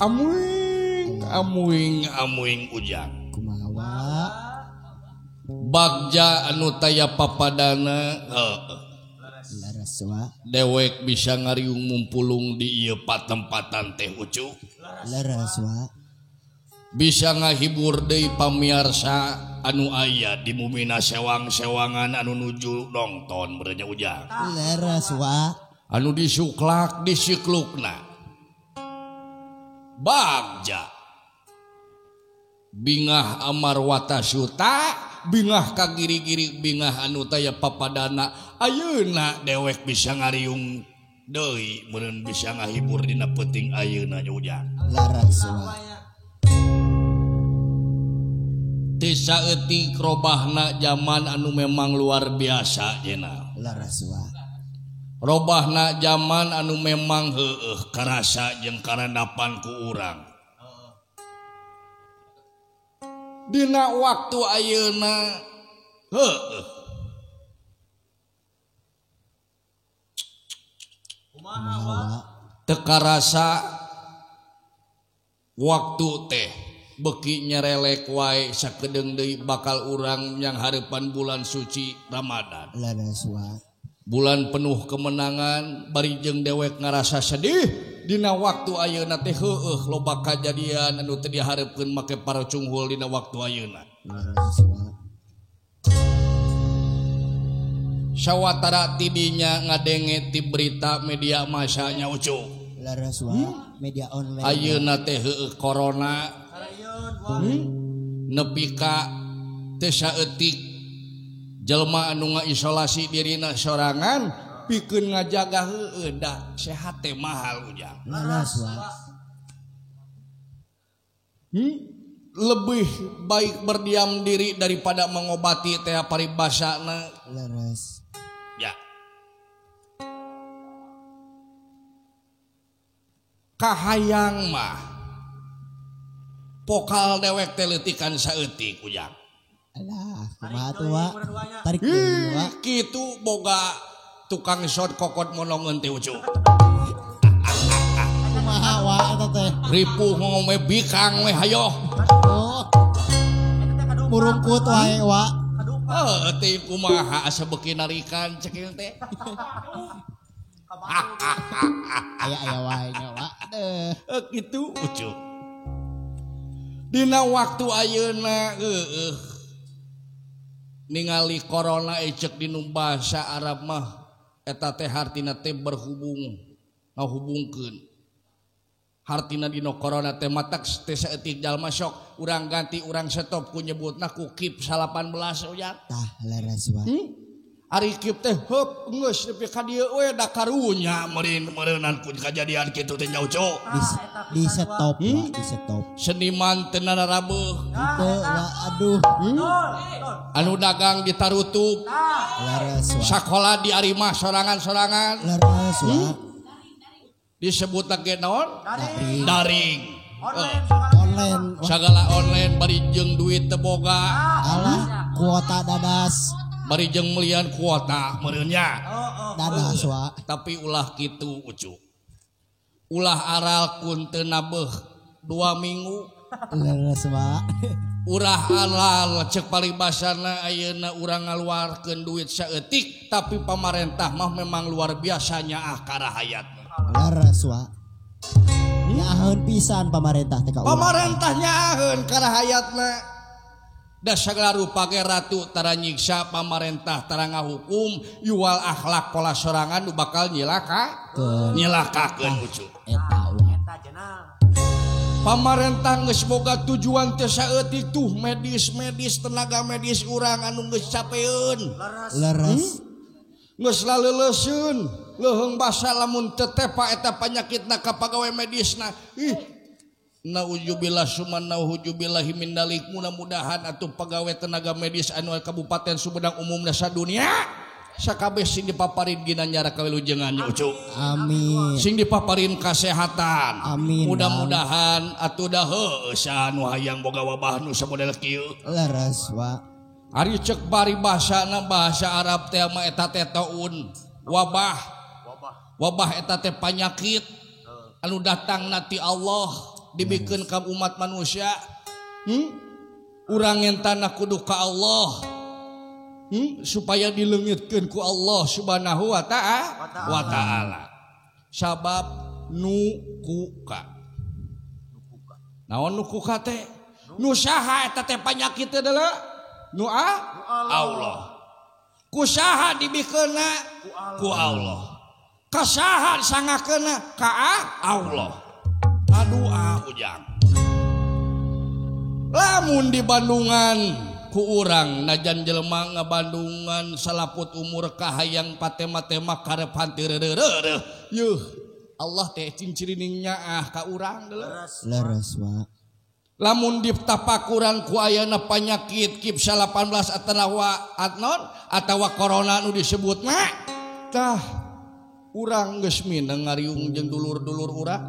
Amuing amuing amuing ujang. Kumaha wa? Bagja anu taya papadana heueuh. Leres wa. Dewek bisa ngariung mumpulung di ieu patempatan teh ucu. Leres wa. Bisa ngahibur deui pamiarsa anu aya di mumina sewang-sewangan anu nuju nongton meureun nya ujang. Leres wa. Anu disuklak disiklukna. Bagja bingah amarwata suta bingah ka giri-giri bingah anu taya papadana ayeuna dewek bisa ngariung deui meureun bisa ngahibur dina peuting ayeuna nya ujang. Leres wa. Teu saeutik robahna zaman anu memang luar biasa cenah. Leres wa. Robahna zaman anu memang heueuh karasa jeung karandapan ku urang. Dina waktu ayeuna heueuh. Kumaha wa? Teu karasa waktu teh beki nyerelek wae sakedeung deui bakal urang yang hareupan bulan suci Ramadan. Leres wa. Bulan penuh kemenangan bari jeung dewek ngarasa sedih dina waktu ayeuna teh heueuh loba kajadian anu teu dihareupeun make para cunghul dina waktu ayeuna. Sawatara tidinya ngadenge ti berita media massa nya ucu. Leres wa. Media online. Ayeuna teh heueuh corona. Nepi ka teu saeutik jelema anu ngaisolasi dirina sorangan pikeun ngajaga heueuh da sehat teh mahal ujang. Leres wa. Lebih baik berdiam diri daripada mengobati teh paribasana. Leres. Ya. Kahayang mah pokal dewek teh leutikan saeutik ujang. Alah, kumaha tuh wa? Tarik deui wa. Kitu boga tukang shot kokot monongeun teh ucu. Kumaha wa eta teh? Ripuh ngomong we bikang we hayoh. Oh. Murungkut wae wa. Heuh teh kumaha asa beuki narikan cekil teh. Aya-aya wae nya wa. Deuh. Kitu ucu. Dina waktu ayeuna heueuh ningali corona ecek dinu bahasa Arab mah eta teh hartina teh berhubung ngahubungkeun hartina dina corona teh matak teh saeutik jalma sok urang ganti urang stop ku nyebutna ku KIP 18 ujang. Tah leres wa. Ari KIP teh heup geus nepi ka dieu we da karunya meureun meureunan ku kajadian kitu teh nya ucu. Di stop wa, di stop. Seniman teu nararabeuh. Teu wa aduh. Anu dagang ditarutup. Leres wa. Sakola diarimah sorangan-sorangan. Leres wa. Disebut lagi naon? Daring. Daring. Online. Sagala online bari jeung duit teu boga. Alah, kuota dadas. Bari jeung melian kuota meureun nya. Dadas wa. Tapi ulah kitu ucu. Ulah aral kun teu nabeuh 2 minggu. Leres wa. Urah alal cek paribasana ayeuna urang ngaluarkeun duit saeutik tapi pamarentah mah memang luar biasa nyaah ka rahayat. Leres wa. Nyaaheun pisan pamarentah teh ka urang. Pamarentah nyaaheun ka rahayatna. Da sagala rupa ge ratu tara nyiksa pamarentah tara ngahukum yual akhlak pola sorangan nu bakal nyilaka nyilakakeun ucu. Eta wa. Eta jenang. Pamarentah geus boga tujuan teh saeutik tuh medis-medis tenaga medis urang anu geus capeun. Leres. Geus laleuleseun, leuheung basa lamun teu tepa eta panyakitna ka pagawe medisna. Ih. Nauzubillah summa nauzubillahi min dalik. Mudah-mudahan atuh pagawe tenaga medis anu Kabupaten Sumedang umumna sadunia sakabeh sing dipaparin ginanjar kawilujengan nya ucu. Amin. Sing dipaparin kasehatan. Amin. Mudah-mudahan atuh dah heueuh saha nu hayang boga wabah nu samodel kieu. Leres wa. Ari cek bari bahasana bahasa Arab teh mah eta teh taun wabah. Wabah eta teh panyakit anu datang na ti Allah dibikeun ka umat manusia. Urang ngentana kudu ka Allah. Supaya dileungitkeun ku Allah Subhanahu wa ta'ala. Sabab nu kuka. Naon nu kuka teh? Nu saha eta teh panyakit teh deuleu? Nu Allah. Ku saha dibikeunna? Ku Allah. Ka saha disangakeunna? Ka Allah. Adua ujang. Lamun di Bandungan ku urang najan jelema ngabandungan salaput umur kahayang patema-tema karep hanti reureureuh. Yuh, Allah teh cincirining nyaah ka urang deuleu. Leres wa. Lamun ditapakuran ku ayana panyakit kipsa 18 atawa atnon atawa corona nu disebutna tah urang geus mineng ngariung jeung dulur-dulur urang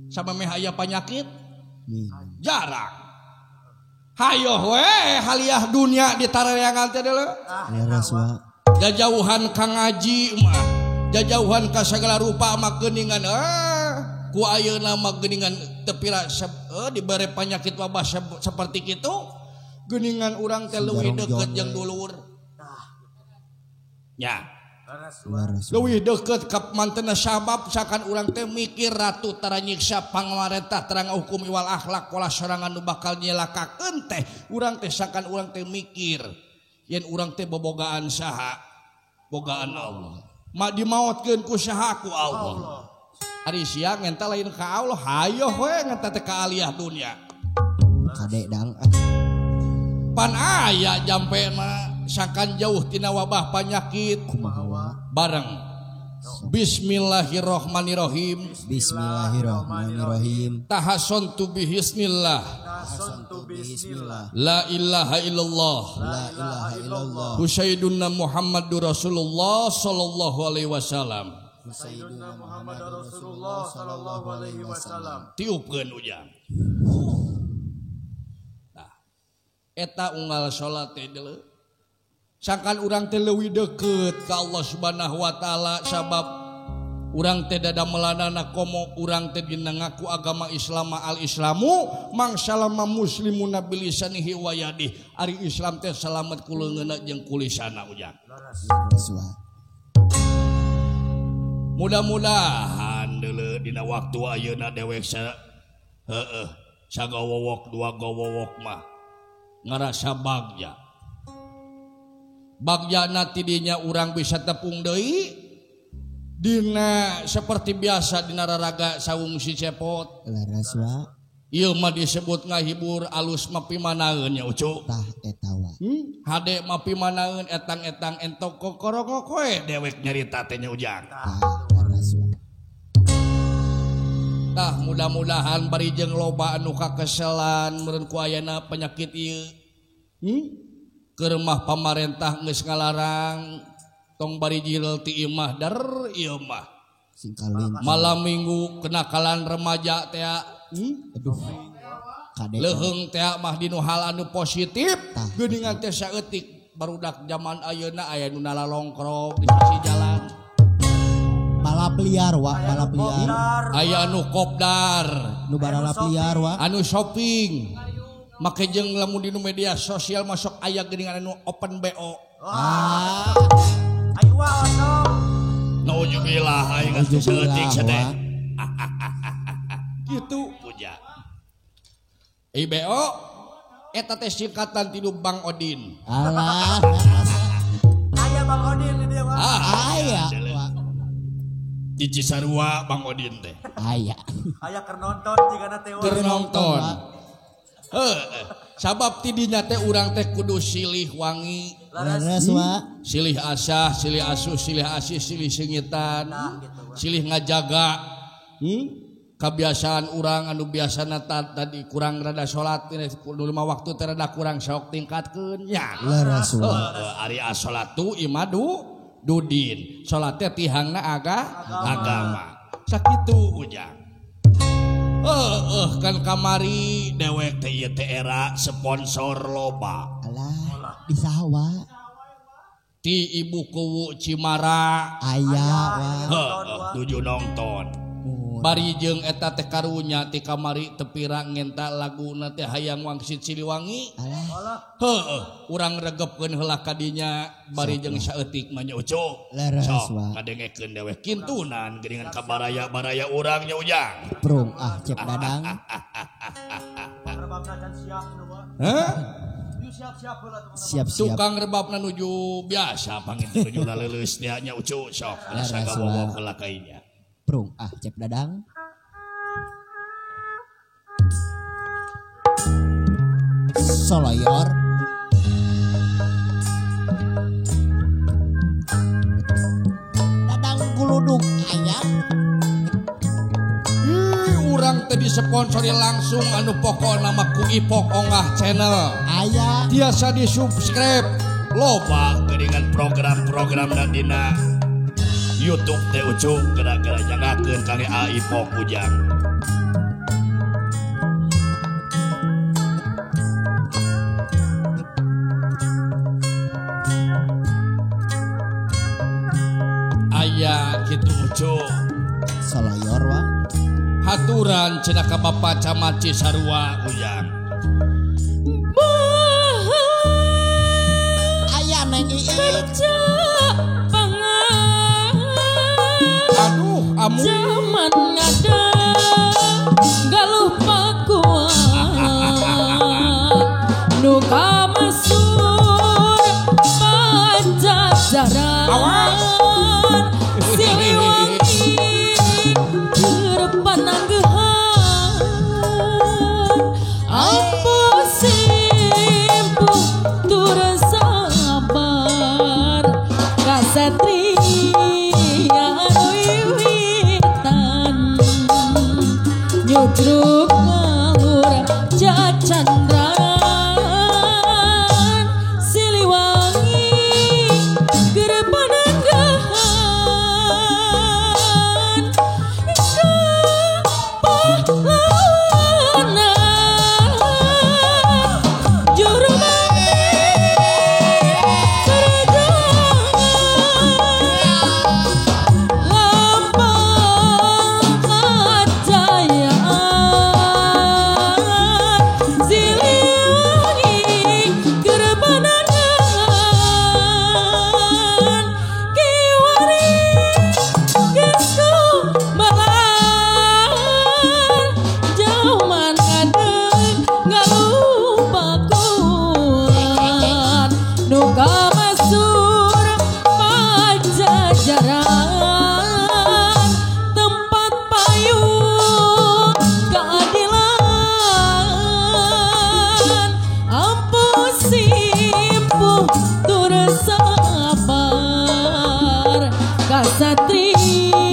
sama meh aya panyakit jarang. Hayoh we haliah dunia di tarareangan teh deuleu. Leres wa. Jajauhan ka ngaji mah, jajauhan ka sagala rupa mah geuningan ku ayeuna mah geuningan teu pira dibere panyakit wabah seperti kitu geuningan urang teh leuwih deukeut jeung dulur. Ya. Leuwih deukeut ka mantena sabab sakan urang teh mikir ratu tara nyiksa pangamarentah terang hukum iwal akhlak pola sorangan nu bakal nyelakakeun teh urang teh sakan urang teh mikir yen urang teh bobogaan saha bogaan Allah ma dimaotkeun ku saha ku Allah. Ari sia ngenta lain ka Allah hayoh we ngenta teh ka aliyah dunya kade dang pan aya jampe mah sakan jauh tina wabah panyakit kumaha bareng. Bismillahirrahmanirrahim. Bismillahirrahmanirrahim. Tahassantu bihismillah. Tahassantu bismillah. La ilaha illallah. La ilaha illallah. Husaiduna Muhammadur Rasulullah sallallahu alaihi wasallam. Husaiduna Muhammadur Rasulullah sallallahu alaihi wasallam. Tiupkeun ujang. Nah, eta unggal salat teh deuleu. Sangkan urang teh leuwih deukeut ka Allah Subhanahu wa taala sabab urang teh dadamelanana komo urang teh dina ngaku agama Islam al-Islamu mangsalama muslimuna bilisanihi wa yadihi. Ari Islam teh salamet ku leungeunna jeung ku lisana ujang. Mudah-mudahan deuleu dina waktu ayeuna dewek heueuh sagawowok dua gawowok mah ngarasa bagja. Bagjana tidinya urang bisa tepung deui dina seperti biasa dina raraga saung si cepot. Leres wa. Ieu mah disebut ngahibur alus mah pimanaeun nya ucu. Tah eta wa. Hade mah pimanaeun etang-etang entok kokorongok we dewek nyarita teh nya ujang. Tah leres wa. Tah mudah-mudahan bari jeung loba anu kakeselan meureun ku ayana penyakit ieu. Ke rumah pamarentah geus ngalarang tong bari jirel ti imah dar ieu mah. Malam minggu kenakalan remaja teh. Aduh. Kade leuheung teh mah dinu hal anu positif geuningan teh saeutik barudak zaman ayeuna aya nu nalalongkrong di sisi jalan. Balap liar wa, balap liar. Aya anu kopdar, nu balap liar wa, anu shopping. Make jeung lamun dinu media sosial masuk aya geuningan anu open BO. Ah. Ayo wa osok. Nauzubillah aing geus saeutik sadeh. Gitu puja. IBO eta teh singkatan ti Bang Odin. Alah. Aya Bang Odin di dieu wa. Aya. Di Cisarua Bang Odin teh. Aya. Aya keur nonton jigana teh. Keur nonton. Heeh. Sabab tidinya teh urang teh kudu silih wangi. Leres wa. Silih asah, silih asuh, silih asih, silih singitan. Silih ngajaga. Kebiasaan urang anu biasana tadi kurang rada salat nu lima waktu teh rada kurang sok tingkatkeun nya. Leres wa. Ari as-salatu imadu dudin. Salat teh tihangna agama. Sakitu ujang. Kan kamari dewek teh ieu teh era sponsor loba. Alah, di saha wa? Ti Ibu Kuwu Cimara aya heuh nuju nonton. Bari jeung eta teh karunya ti kamari tepira ngenta laguna teh hayang wangsit Siliwangi. Heuh urang regepkeun heula ka dinya bari jeung saeutik mah nya Ucu. Sok ngadengekeun dewek kintunan geuningan ka baraya-baraya urang nya Ujang. Prung ah Cep Dadang. Hah? Siap-siap. Tukang rebabna nuju biasa panginten nuju laleuleus nya nya Ucu sok asa gawowo heula ka inya. Prung ah Cep Dadang. Soloyor. Dadang guludug ayam. Ih, urang teh disponsori langsung anu pokona mah ku Ipok Ongah Channel. Aya tiasa di-subscribe loba geuningan program-program dina YouTube teh Ucu gara-gara nyangakeun kangge Ipok Ujang. Aya kitu Ucu. Soloyor wa. Haturan cenah ka Bapak Camat Cisarua Ujang. Aya Neng Iit. Aduh, amu. Zaman ngada galuh pakuan nu kamasur Pajajaran Siliwangi keur pananggehan ampuh simpuh tur sabar kasatria nyutruk ngalur cacandran Siliwangi keur pananggahan kapahlawanan juru bakti kerajaan lambang kajayaan Siliwangi keur pananggahan kiwari geus kumalar jaman ngadeg ngalupakuan nu kamasur Pajajaran tempat payung keadilan ampuh simpuh tur sabar kasatria